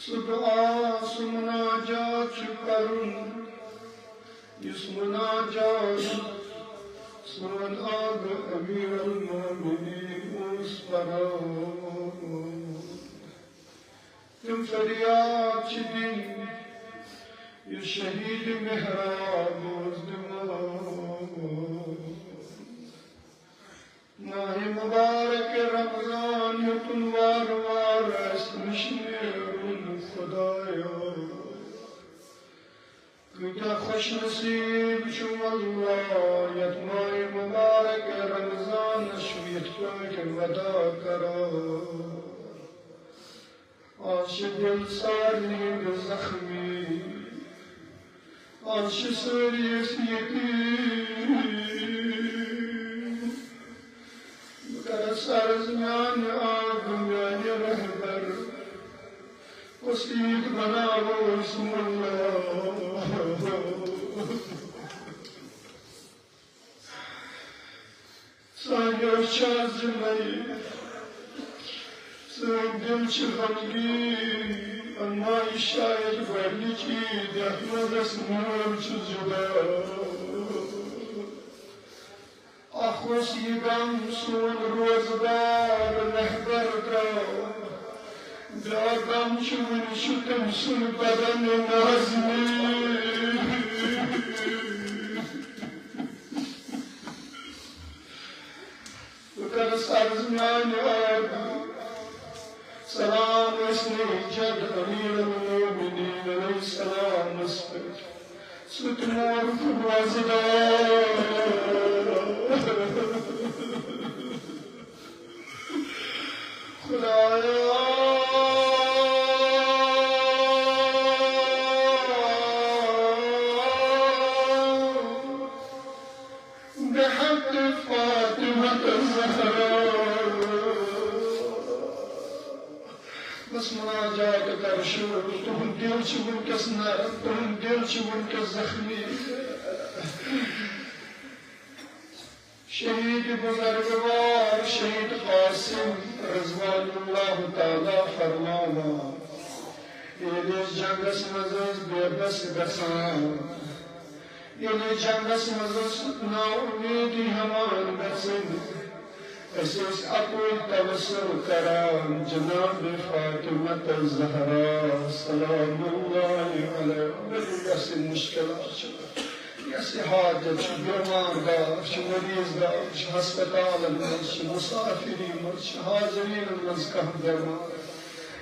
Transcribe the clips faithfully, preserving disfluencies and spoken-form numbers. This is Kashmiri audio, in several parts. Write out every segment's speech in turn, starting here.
سُہ دُعا، سُہ مُناجات چھُ کَرُن، یُس مُناجات سون آقا امیر المومنین اوس پَران۔ تِم فریاد چھِ دِنۍ، یُس شہید محراب اوس دِوان۔ ماہِ مبارک رمضان ہیوٚتُن وارٕ وارٕ اَسہِ نِش نیرُن، خۄدایا۔ کۭتیٛاہ خۄش نصیٖب چھُ اللہ، یَتھ ماہِ مبارک رمضانَس چھُ یِتھ پٲٹھۍ وداع کران۔ آز چھِ دِل سارنٕے ہٕنٛدۍ زخمی، آز چھِ سٲری أسۍ یتیٖم۔ بہٕ کرس عرض میانہِ آقا، میانہِ رہبر، کُس عیٖد بناوو أسۍ مُلا؟ سانہِ أچھ چھِ آز زِندَے، سٲنۍ دِل چھِ غمگیٖن، اما یہِ شاید گۄڈٕنِچ عیٖد یَتھ منٛز اَسہِ مول چھُ جُدا۔ اَکھ اوس یہِ غم سون روزدار رہبر درٛاو، بیٛاکھ غم چھُ وُنہِ چھُ تٔمۍ سُنٛد بدن نازنیٖن۔ بہٕ کرس عرض میانہِ آقا، سلام ٲسۍ نہٕ جد امیر المومنین علیہ السلامس پٮ۪ٹھ، سُہ تہِ مورُکھ روزدار۔ خدایا، بحق فاطمة الزهراء۔ بس مناجات کر شروع، تُہُنٛد دِل چھُ وٕنکیٚس نرم، تُہُنٛد دِل چھُ وٕنکیٚس زخمی۔ شہید بزرگوار شہید قاسم رضوان اللہ تعالیٰ فرماوان، ییٚلہِ أسۍ جنگس منٛز ٲسۍ بے بس گژھان، ییٚلہِ جنگس منٛز ٲس نا امیدی ہٮ۪وان گژھٕنۍ، أسۍ ٲسۍ اَکُے توسل کران، جناب فاطمہ الزہرا سلام اللہ علیہا۔ ؤلِو، یۄس یہِ مُشکِلات چھِ، یۄس یہِ حاجت چھِ، بیمار دار چھِ، مریض دار چھِ، ہسپتالن منٛز چھِ، مسافری منٛز چھِ، حاضریٖنن منٛز کانٛہہ بیمار،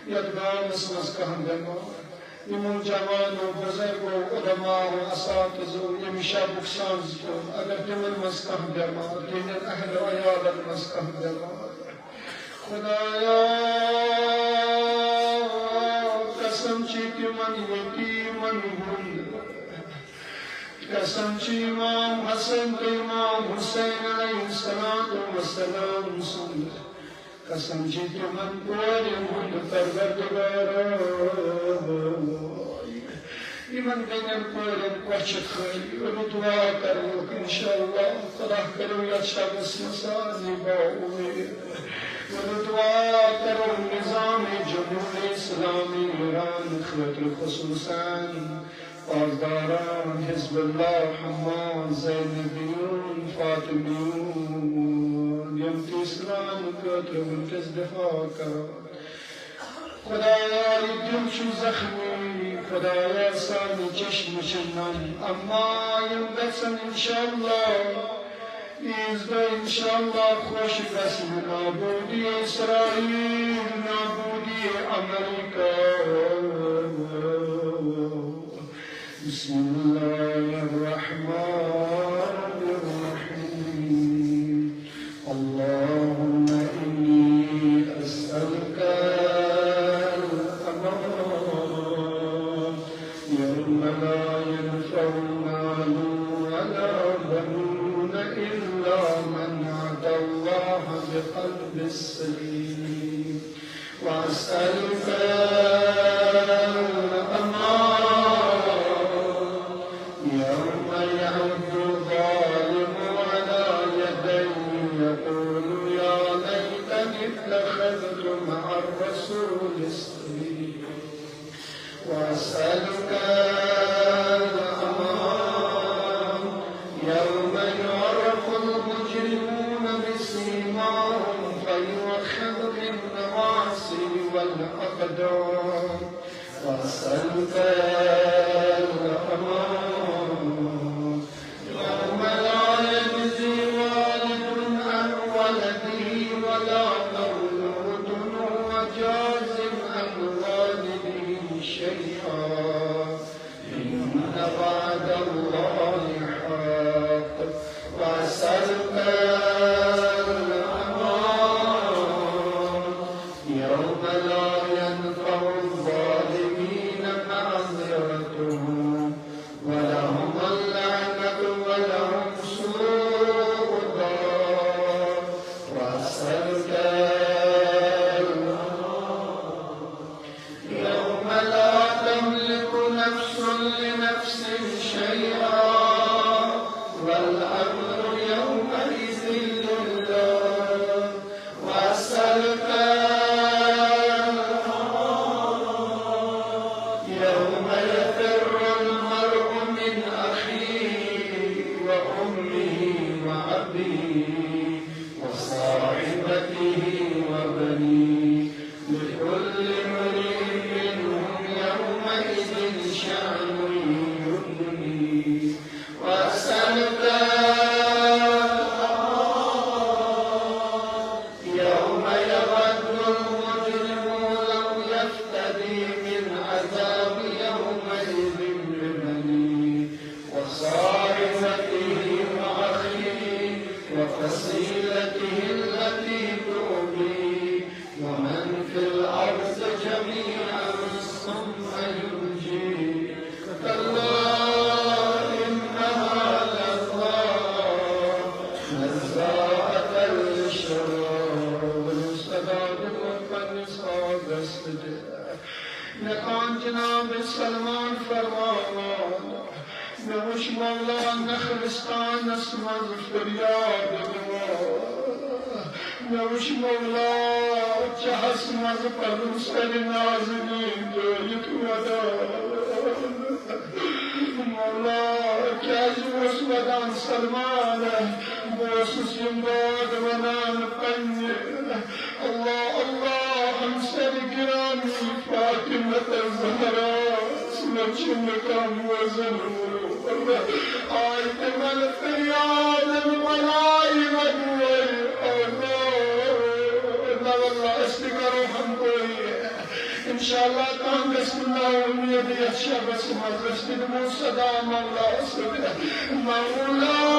یتھ گامس منٛز کانٛہہ بیمار، یِمو جوانو، بُزرگو، علماو، اساتذو ییٚمہِ شبُک سنز کوٚر، اگر تِمن منٛز کانٛہہ بیمار، تِہنٛدٮ۪ن اہل و عیالن منٛز کانٛہہ بیمار، خدایا، قسم چھِ تِمن یتیٖمن ہُنٛد، قسم چھِ امام حسن تہٕ امام حسین علیہ الصلوۃ والسلام سُنٛد، قسم چھِ تِمن کورٮ۪ن ہُنٛد، پروردگارا، یِمن بیٚنٮ۪ن کورٮ۪ن کۄچھِ خٲلی۔ ؤلِو دُعا کرو، انشاءاللہ خدا کٔرِو یتھ شبس منٛز سارنٕے با اُمید۔ ؤلِو دُعا کرو نظام جمہوری اسلامی ایران خٲطرٕ، خصوصاً پاسداران حزب اللہ، حماس، زینبیون، فاطمیون، یِم تہِ اسلام خٲطرٕ وٕنکیٚس دفاع کران۔ خدایا، یہِ دِل چھُ زخمی، خدایا، سانہِ چشمہٕ چھِ نم، اما یِم گژھن انشاءاللہ عیٖذ دۄہ انشاءاللہ خۄش گژھِ نابودی اسرائیل، نابودی امریکہ۔ بسم الله الرحمن الرحيم. اللهم إني أسألك الأمان يوم لا ينفع مال ولا بنون إلا من أتى الله بقلب سليم. وأسألك الأمان يوم يعض الظالم على يديه يقول يا ليتني اتخذت مع الرسول سبيلا. وأسألك الأمان يوم يعرف المجرمون بسيماهم فيؤخذ بالنواصي والأقدام. وأسألك الأمان يوم لا يجزي والد عن ولده ولا مولود هو جاز عن والده شيئا. إن وعد الله حق. وأسألك الأمان يوم لا ينفع الظالمين معذرتهم ولهم اللعنة ولهم سوء الدار. وأسألك الأمان يوم لا تملك نفس لنفس شيئا والأمر يومئذ لله. وأسألك الأمان يوم يفر المرء من أخيه وأمه وأبيه وصاحبته وبنيه لكل امرئ منهم يومئذ شأن يغنيه. وأسألك يوم يود المجرم لو يفتدي من عذاب يومئذ ببنيه وصاحبته وأخيه وفصيلته التي تؤويه ومن في الأرض جميعا ثم ينجيه. كلا إنها لظى نزاعة للشوى. صدق رسول الله. مےٚ کان جناب سلمان فرماوان، مےٚ وُچھ مولا نخلستانس منٛز فریاد دِوان۔ مےٚ وُچھ مولا چاہس منٛز پنُن سرِ نازنیٖن دٲرِتھ ودان۔ مولا کیٛازِ اوس ودان سلمان؟ بہٕ اوسُس یِم بٲتھ ونان پننہِ۔ اللہ، اللہ، ہمسر گرامی فاطمہ الزہرا، مےٚ چھُنہٕ کانٛہہ وزن۔ آے تِمن فریادن ولایہِ وۄدوے۔ اللہ، نہ واللہ، أسۍ تہِ کرو ہمکٲری۔ انشاءاللہ کانٛہہ گژھِ نہٕ نا اُمید یتھ شبس منٛز۔ أسۍ تہِ دِمو صدا مولا سۭتۍ۔ مولا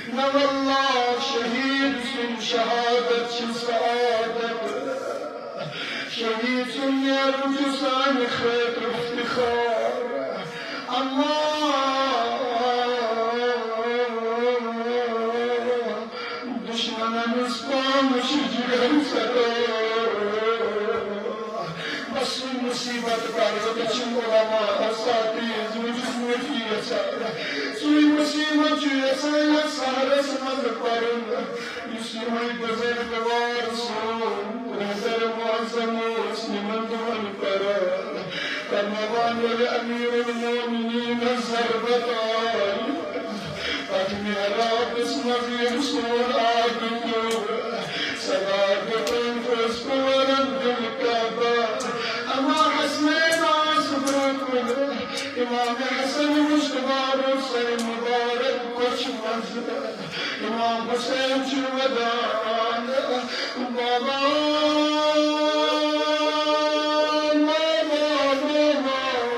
نہ واللہ، شہید سٕنٛز شہادت چھِ سعادت۔ شہید سُنٛد نیرُن چھُ سانہِ خٲطرٕ افتخار۔ اما دشمنن ہٕنٛز پانہٕ چھِ جگر ستار۔ بس وۄنۍ مصیبت پرٕ، تہٕ چھِم علماء اساتذ وٕچھِتھ معٲفی یژھان۔ سُے مصیبت چھُ یژھان یتھ سحرس منٛز پرُن، یُس یِمے بزرگوار سون رہبر معظم اوس یِمن دۄہن پران۔ فرماوان، ییٚلہِ امیر المومنین ضربت آے، تتھ محرابس منٛز ییٚلہِ سون عابد پیوٚو، صدا دیُتُن، فوز پورن دل کعبہ۔ اما حسنین آس برونٛہہ کُن، امام حسن مجتبیٰ روٚٹ سرِ مبارک کۄچھِ منٛز۔ امام حسین چھُ ودان، بابا، بابا، بابا،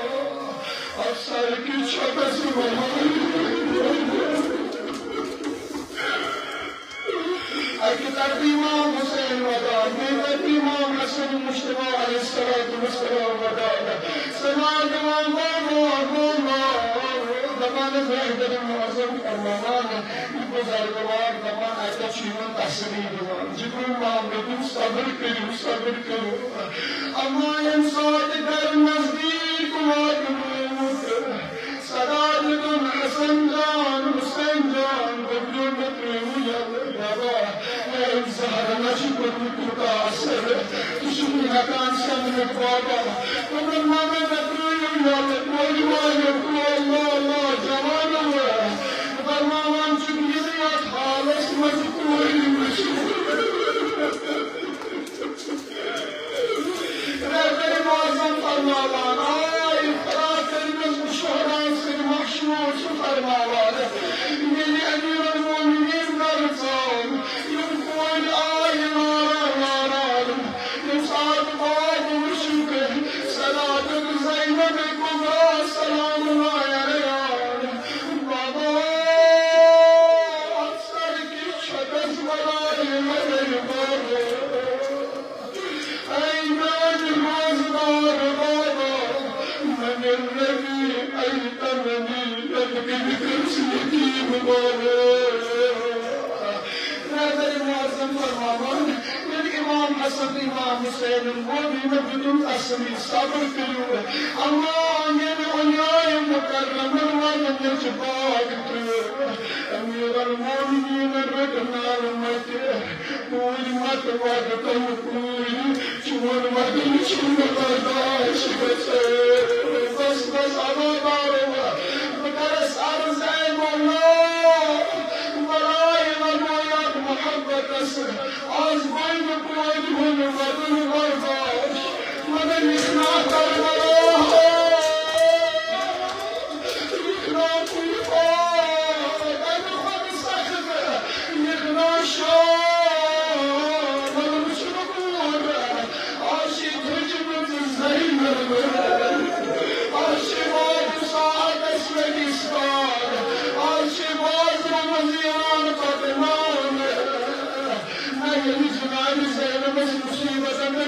افسر کی چھۄکس منٛز۔ اکہِ طرفہٕ امام حسین ودان، بیٚیہِ طرفہٕ امام حسن مجتبیٰ علیہ الصلوۃ والسلام ودان۔ صدا دِوان، بابا، بابا، دپان ٲسۍ، رہبر معظم فرماوان، یہِ بزرگوار دپان، اتہِ چھُ یِمن تسلی دِوان۔ جبریل محمد، صبر کٔرِو، صبر کٔرِو۔ اما ییٚمہِ ساتہٕ گرٕ نزدیٖک واتنووُکھ، صدا دیُتُن، حسن جان، حسین جان، دٔپِو مےٚ ترٛٲوِو یَلہٕ بابا۔ مےٚ أمۍ زہرن چھُ کوٚرمُت تیوٗتاہ اثر، ژٕ چھُکھ نہٕ ہٮ۪کان سَمجھِتھ بابا۔ دوٚپُن، مگر مےٚ ترٛٲوِو یَلہٕ، کورِ والیو ترٛوو، لا، لا، جوانو۔ فرماوان چھُکھ، یہِ نہٕ یَتھ حالس منٛز کورِ وٕچھِتھ۔ رہبر معظم فرماوان، آ، افتخار کٔرمٕژ شہدا سۭتۍ مشہوٗر چھُ فرماوان، ییٚلہِ امیر المومنین گرٕ ژاو، یِم کورِ آیہِ واران واران، ییٚمہِ ساتہٕ باب وٕچھُکھ، صدا دیُت زینب کبریٰ سلام اللہ علیہا، بابا، افسر کِس چھۄکس بناوِ مگر بابا۔ اے میانہِ روزدار بابا، من الذي أيتمني، یتھ کٔنۍ کٔرٕس یتیٖم بابا۔ رہبر معظم فرماوان، ییٚلہِ امام حسن، امام حسینن ووٚن، یِمن دیُتُن تسلی، صبر کٔرِو۔ اما ییٚلہِ اولیاء مکرمن والٮ۪ن چھِ باگ ترٛٲو، امیر المومنین رٔٹ نالہٕ متہِ۔ کوٗرۍ مت وَدٕ تَلہٕ کوٗرۍ، چون وَدُن چھُنہٕ برداش گژھان۔ بس، بس، اَما بارو، بہٕ کَرَس عرض، اے مولا، بَلاے وَنو یَتھ محبتَس، آز گوٚو نہٕ کورِ ہُنٛد وَدُن برداش، مگر یہِ چھُنہٕ اَتھ کربلا۔ یہِ چھُنہٕ اَتھ یہِ، تَمہِ کھۄتہٕ سخت۔ یہِ چھُنہٕ شام، مطلب، یہِ چھُنہٕ کوٗر۔ آز چھِ دٔجمٕژ زینب۔ آز چھِ واتہِ ساعتس پٮ۪ٹھ اِسرار۔ آز چھِ بازرٕ منٛز یِوان پتہٕ نان۔ نہ، ییٚلہِ جنابِ زینبس مُصیٖبتن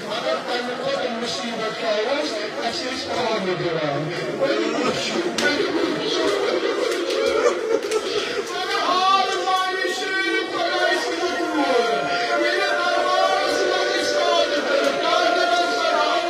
مگر تَمہِ کھۄتہٕ مُصیٖبت کیٛاہ اوس، اَسہِ ٲسۍ پانہٕ دِوان۔ مگر حال معنی شریٖف خۄداے سٕنٛدِ کوٗر، ییٚلہِ دربارس منٛز اِشارٕ کٔر، قادرس سلام۔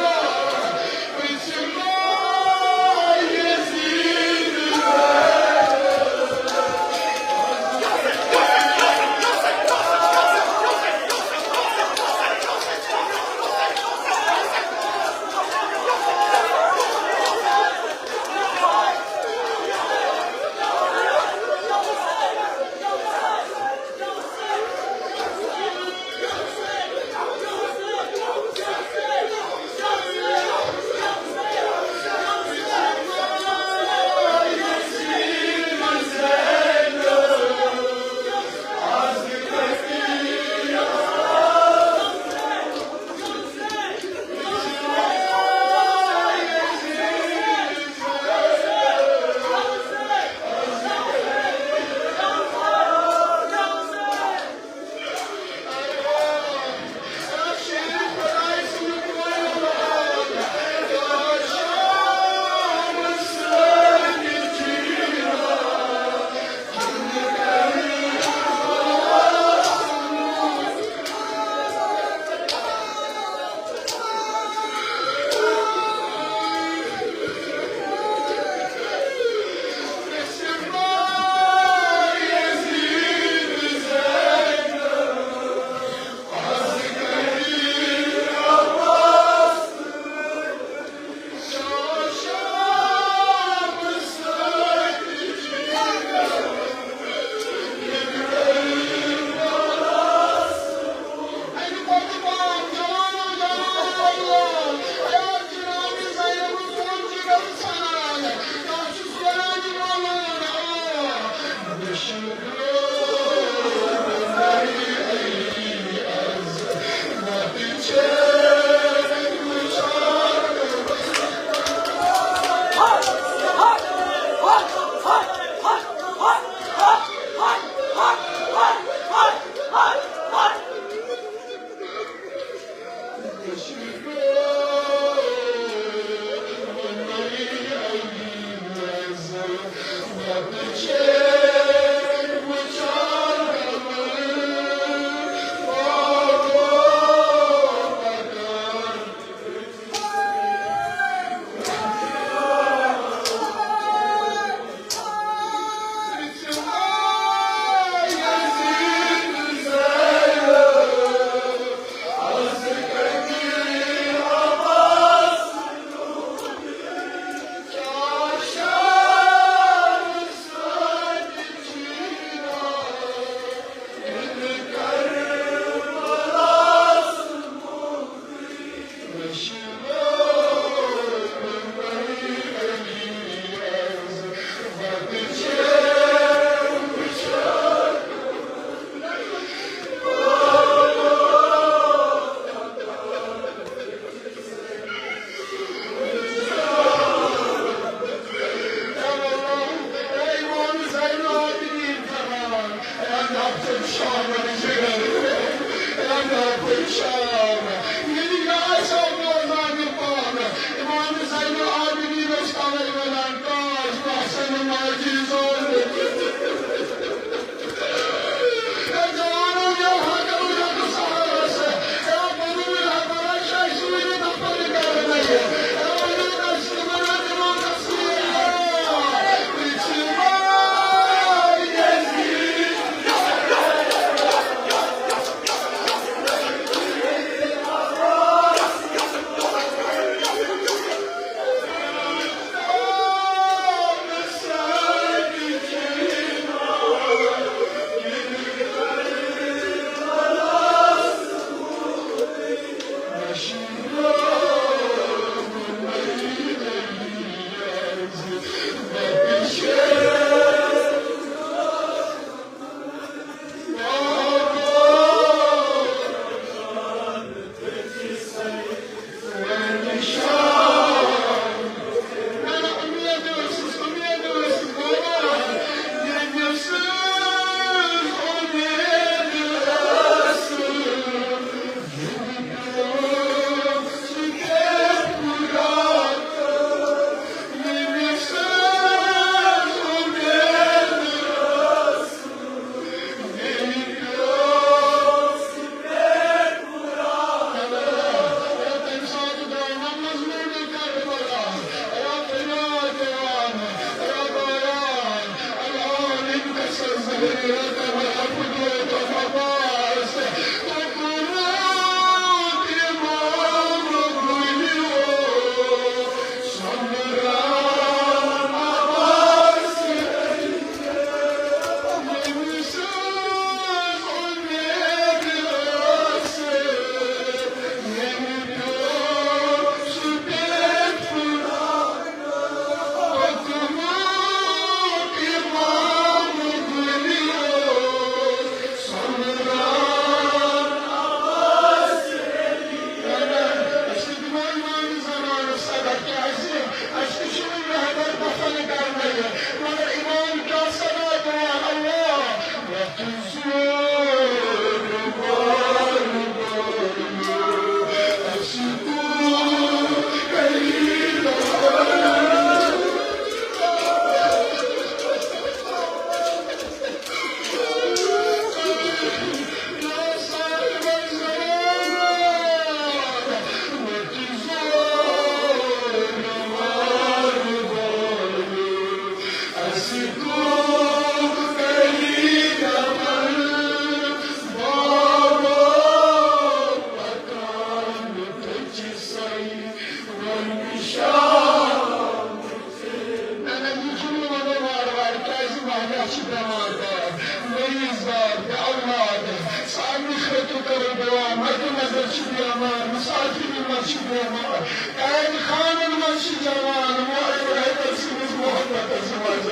دعا، مدِ نظر چھِ بیمار، مسافری منٛز چھِ بیمار، قید خانن منٛز چھِ جوان، مولوی حیدر سٕنٛدِس محبتس منٛز۔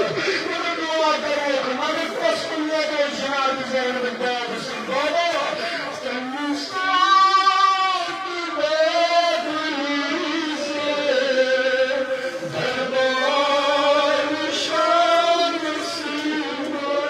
مگر دعا کروکھ، مگر کۄس کُنیت اوس جناب زینب بابہٕ سُنٛد؟ بابا، تَمہِ ساتہٕ بابہٕ ییٖزِ دربار شام سیما۔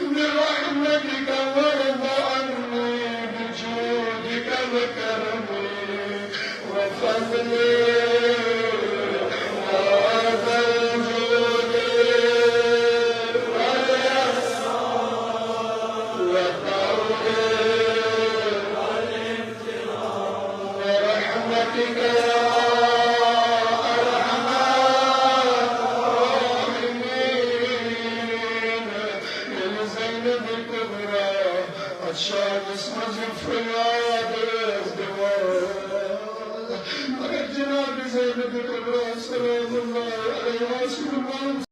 برحمتك وارض عني، بجودك وكرمك وفضلك.